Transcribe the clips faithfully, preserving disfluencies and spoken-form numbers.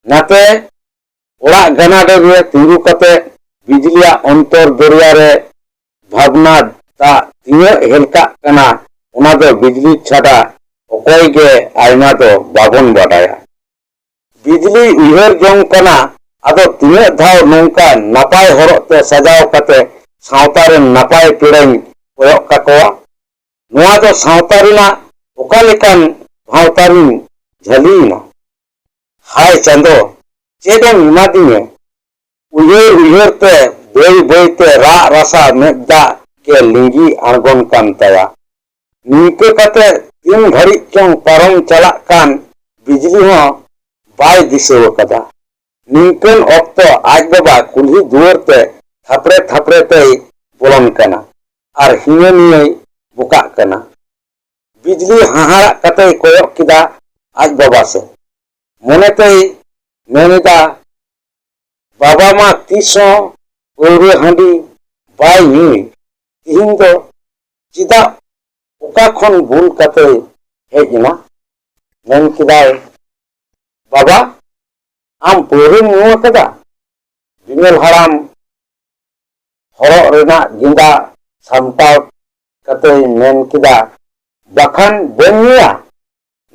ᱱᱟᱛᱮ ᱚᱲᱟᱜ ᱜᱟᱱᱟᱰᱮ ᱨᱮ ᱛᱤᱸᱜᱩ ᱠᱟᱛᱮ ᱵᱤᱡᱽᱞᱤᱭᱟᱜ ᱚᱱᱛᱚᱨ ᱫᱚᱨᱭᱟ ᱨᱮ ᱵᱷᱟᱵᱽᱱᱟ ᱫᱟᱜ ᱛᱤᱱᱟᱹᱜ ᱦᱮᱞᱠᱟᱜ ᱠᱟᱱᱟ, ᱚᱱᱟ ᱫᱚ ᱵᱤᱡᱽᱞᱤ ᱪᱷᱟᱰᱟ ᱚᱠᱚᱭ ᱜᱮ ᱟᱭᱢᱟ ᱫᱚ ᱵᱟᱵᱚᱱ ᱵᱟᱰᱟᱭᱟ᱾ ᱵᱤᱡᱽᱞᱤ ᱩᱭᱦᱟᱹᱨ ᱡᱚᱝ ᱠᱟᱱᱟ, ᱟᱫᱚ ᱛᱤᱱᱟᱹᱜ ᱫᱷᱟᱣ ᱱᱚᱝᱠᱟ ᱱᱟᱯᱟᱭ ᱦᱚᱨᱚᱜ ᱛᱮ ᱥᱟᱡᱟᱣ ᱠᱟᱛᱮ ᱥᱟᱶᱛᱟ ᱨᱮᱱ ᱱᱟᱯᱟᱭ ᱯᱮᱲᱟᱧ ᱠᱚᱭᱚᱜ ᱠᱟᱠᱚᱣᱟ᱾ ᱱᱚᱣᱟ ᱫᱚ ᱥᱟᱶᱛᱟ ᱨᱮᱱᱟᱜ ᱚᱠᱟ ᱞᱮᱠᱟᱱ ᱵᱷᱟᱶᱛᱟ ᱨᱤᱧ ᱡᱷᱟᱹᱞᱤᱭᱮᱱᱟ? ᱦᱟᱭ ᱪᱟᱸᱫᱚ, ᱪᱮᱫ ᱮᱢ ᱮᱢᱟᱫᱤᱧᱟ? ᱩᱭᱦᱟᱹᱨ ᱩᱭᱦᱟᱹᱨ ᱛᱮ ᱵᱟᱹᱭ ᱵᱟᱹᱭ ᱛᱮ ᱨᱟᱜ ᱨᱟᱥᱟ ᱢᱮᱫ ᱫᱟᱜ ᱜᱮ ᱞᱤᱸᱜᱤ ᱟᱬᱜᱚᱱ ᱠᱟᱱ ᱛᱟᱭᱟ᱾ ᱱᱤᱝᱠᱟᱹ ᱠᱟᱛᱮ ᱛᱤᱱ ᱜᱷᱟᱹᱲᱤᱡ ᱪᱚᱝ ᱯᱟᱨᱚᱢ ᱪᱟᱞᱟᱜ ᱠᱟᱱ, ᱵᱤᱡᱽᱞᱤ ᱦᱚᱸ ᱵᱟᱭ ᱫᱤᱥᱟᱹ ᱟᱠᱟᱫᱟ᱾ ᱱᱤᱝᱠᱟᱹᱱ ᱚᱠᱛᱚ ᱟᱡ ᱵᱟᱵᱟ ᱠᱩᱞᱦᱤ ᱫᱩᱣᱟᱹᱨ ᱛᱮ ᱛᱷᱟᱯᱲᱮ ᱛᱷᱟᱯᱲᱮ ᱛᱮᱭ ᱵᱚᱞᱚᱱ ᱠᱟᱱᱟ ᱟᱨ ᱦᱤᱱᱟᱹ ᱱᱤᱭᱟᱹᱭ ᱵᱚᱠᱟᱜ ᱠᱟᱱᱟ᱾ ᱵᱤᱡᱽᱞᱤ ᱦᱟᱦᱟᱲᱟᱜ ᱠᱟᱛᱮᱭ ᱠᱚᱭᱚᱜ ᱠᱮᱫᱟ ᱟᱡ ᱵᱟᱵᱟ ᱥᱮᱫ᱾ ᱢᱚᱱᱮ ᱛᱮᱭ ᱢᱮᱱ ᱮᱫᱟ, "ᱵᱟᱵᱟ ᱢᱟ ᱛᱤᱥ ᱦᱚᱸ ᱯᱟᱹᱣᱨᱟᱹ ᱦᱟᱺᱰᱤ ᱵᱟᱭ ᱧᱩᱭ, ᱛᱤᱦᱤᱧ ᱫᱚ ᱪᱮᱫᱟᱜ ᱚᱠᱟ ᱠᱷᱚᱱ ᱵᱩᱞ ᱠᱟᱛᱮᱭ ᱦᱮᱡ ᱮᱱᱟ?" ᱢᱮᱱ ᱠᱮᱫᱟᱭ, "ᱵᱟᱵᱟ, ᱟᱢ ᱯᱟᱹᱣᱨᱟᱹᱢ ᱧᱩ ᱟᱠᱟᱫᱟ?" ᱵᱤᱢᱚᱞ ᱦᱟᱲᱟᱢ ᱦᱚᱨᱚᱜ ᱨᱮᱱᱟᱜ ᱜᱮᱸᱫᱟᱜ ᱥᱟᱢᱴᱟᱣ ᱠᱟᱛᱮᱭ ᱢᱮᱱ ᱠᱮᱫᱟ, "ᱵᱟᱠᱷᱟᱱ ᱵᱟᱹᱧ ᱧᱩᱭᱟ?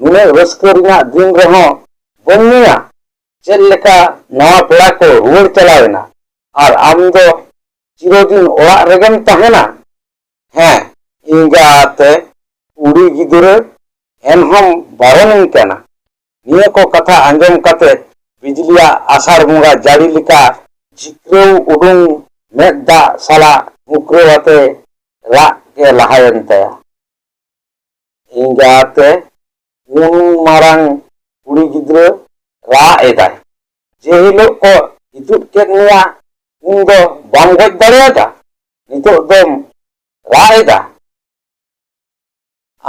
ᱱᱩᱱᱟᱹᱜ ᱨᱟᱹᱥᱠᱟᱹ ᱨᱮᱱᱟᱜ ᱫᱤᱱ ᱨᱮᱦᱚᱸ ᱵᱟᱹᱧ ᱧᱩᱭᱟ? ᱪᱮᱫ ᱞᱮᱠᱟ ᱱᱟᱣᱟ ᱯᱮᱲᱟ ᱠᱚ ᱨᱩᱣᱟᱹᱲ ᱪᱟᱞᱟᱣ ᱮᱱᱟ, ᱟᱨ ᱟᱢ ᱫᱚ ᱪᱤᱨᱚᱫᱤᱱ ᱚᱲᱟᱜ ᱨᱮᱜᱮᱢ ᱛᱟᱦᱮᱱᱟ?" ᱦᱮᱸ, ᱮᱸᱜᱟᱛᱮ ᱠᱩᱲᱤ ᱜᱤᱫᱽᱨᱟᱹ ᱮᱱᱦᱚᱸᱢ ᱵᱟᱨᱚᱱᱤᱧ ᱠᱟᱱᱟ᱾ ᱱᱤᱭᱟᱹ ᱠᱚ ᱠᱟᱛᱷᱟ ᱟᱸᱡᱚᱢ ᱠᱟᱛᱮ ᱵᱤᱡᱽᱞᱤᱭᱟᱜ ᱟᱥᱟᱲ ᱵᱚᱸᱜᱟ ᱡᱟᱹᱲᱤ ᱞᱮᱠᱟ ᱡᱷᱤᱠᱨᱟᱹᱣ ᱩᱰᱩᱝ ᱢᱮᱫ ᱫᱟᱜ ᱥᱟᱞᱟᱜ ᱢᱩᱠᱨᱟᱹᱣ ᱟᱛᱮ ᱨᱟᱜ ᱜᱮ ᱞᱟᱦᱟᱭᱮᱱ ᱛᱟᱭᱟ᱾ ᱮᱸᱜᱟᱛᱮ, ᱩᱱ ᱢᱟᱨᱟᱝ ᱠᱩᱲᱤ ᱜᱤᱫᱽᱨᱟᱹ ᱨᱟᱜ ᱮᱫᱟᱭ᱾ ᱡᱮ ᱦᱤᱞᱳᱜ ᱠᱚ ᱤᱛᱩᱫ ᱠᱮᱫ ᱢᱮᱭᱟ, ᱩᱱ ᱫᱚ ᱵᱟᱢ ᱜᱚᱡ ᱫᱟᱲᱮᱭᱟᱫᱟ, ᱱᱤᱛᱚᱜ ᱫᱚᱢ ᱨᱟᱜ ᱮᱫᱟ᱾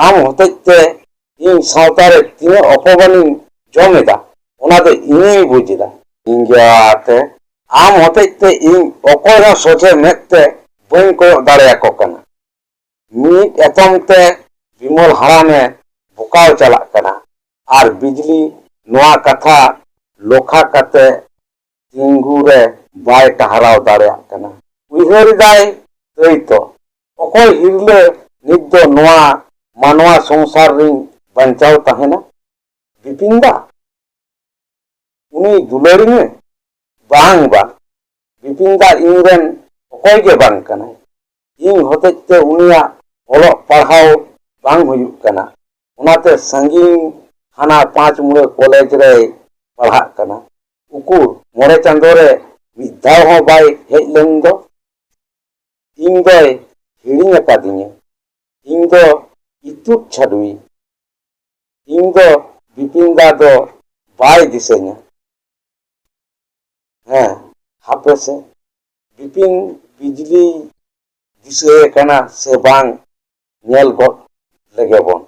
ᱟᱢ ᱦᱚᱛᱮᱡ ᱛᱮ ᱤᱧ ᱥᱟᱶᱛᱟ ᱨᱮ ᱛᱤᱱᱟᱹᱜ ᱚᱯᱚᱢᱟᱱᱤᱧ ᱡᱚᱢ ᱮᱫᱟ, ᱚᱱᱟ ᱫᱚ ᱤᱧᱤᱧ ᱵᱩᱡᱽ ᱮᱫᱟ᱾ ᱮᱸᱜᱟᱛᱮ, ᱟᱢ ᱦᱚᱛᱮᱡ ᱛᱮ ᱤᱧ ᱚᱠᱚᱭ ᱦᱚᱸ ᱥᱚᱡᱷᱮ ᱢᱮᱫ ᱛᱮ ᱵᱟᱹᱧ ᱠᱚᱭᱚᱜ ᱫᱟᱲᱮᱭᱟᱠᱚ ᱠᱟᱱᱟ᱾ ᱢᱤᱫ ᱮᱛᱚᱢ ᱛᱮ ᱵᱤᱢᱚᱞ ᱦᱟᱲᱟᱢᱮ ᱵᱚᱠᱟᱣ ᱪᱟᱞᱟᱜ ᱠᱟᱱᱟ᱾ ᱟᱨ ᱵᱤᱡᱽᱞᱤ ᱱᱚᱣᱟ ᱠᱟᱛᱷᱟ ᱞᱚᱠᱷᱟ ᱠᱟᱛᱮ ᱛᱤᱸᱜᱩ ᱨᱮ ᱵᱟᱭ ᱴᱟᱦᱨᱟᱣ ᱫᱟᱲᱮᱭᱟᱜ ᱠᱟᱱᱟ᱾ ᱩᱭᱦᱟᱹᱨ ᱮᱫᱟᱭ ᱛᱟᱹᱭ ᱛᱚ, ᱚᱠᱚᱭ ᱦᱤᱨᱞᱟᱹ ᱱᱤᱛ ᱫᱚ ᱱᱚᱣᱟ ᱢᱟᱱᱣᱟ ᱥᱚᱝᱥᱟᱨ ᱨᱤᱧ ᱵᱟᱧᱪᱟᱣ ᱛᱟᱦᱮᱱᱟ? ᱵᱤᱯᱤᱱ ᱫᱟ? ᱩᱱᱤ ᱫᱩᱞᱟᱹᱲᱤᱧᱟᱹ? ᱵᱟᱝ, ᱵᱟᱝ, ᱵᱤᱯᱤᱱ ᱫᱟ ᱤᱧᱨᱮᱱ ᱚᱠᱚᱭ ᱜᱮ ᱵᱟᱝ ᱠᱟᱱᱟᱭ᱾ ᱤᱧ ᱦᱚᱛᱮᱡ ᱛᱮ ᱩᱱᱤᱭᱟᱜ ᱚᱞᱚᱜ ᱯᱟᱲᱦᱟᱣ ᱵᱟᱝ ᱦᱩᱭᱩᱜ ᱠᱟᱱᱟ, ᱚᱱᱟᱛᱮ ᱥᱟᱺᱜᱤᱧ ᱦᱟᱱᱟ ᱯᱟᱸᱪ ᱢᱩᱲᱟᱹ ᱠᱚᱞᱮᱡᱽ ᱨᱮᱭ ᱯᱟᱲᱦᱟᱜ ᱠᱟᱱᱟ᱾ ᱩᱠᱩᱨ, ᱢᱚᱬᱮ ᱪᱟᱸᱫᱳ ᱨᱮ ᱢᱤᱫ ᱫᱷᱟᱣ ᱦᱚᱸ ᱵᱟᱭ ᱦᱮᱡ ᱞᱮᱱ ᱫᱚ᱾ ᱤᱧ ᱫᱚᱭ ᱦᱤᱲᱤᱧ ᱟᱠᱟᱫᱤᱧᱟ᱾ ᱤᱧ ᱫᱚ ᱤᱛᱩᱫ ᱪᱷᱟᱰᱩᱭᱤ᱾ ᱤᱧ ᱫᱚ ᱵᱤᱯᱤᱱ ᱫᱟ ᱫᱚ ᱵᱟᱭ ᱫᱤᱥᱟᱹᱧᱟ᱾ ᱦᱮᱸ, ᱦᱟᱯᱮ ᱥᱮ, ᱵᱤᱯᱤᱱ ᱵᱤᱡᱽᱞᱤ ᱫᱤᱥᱟᱹᱭᱮ ᱠᱟᱱᱟ ᱥᱮ ᱵᱟᱝ, ᱧᱮᱞ ᱜᱚᱫ ᱞᱮᱜᱮ ᱵᱚᱱ᱾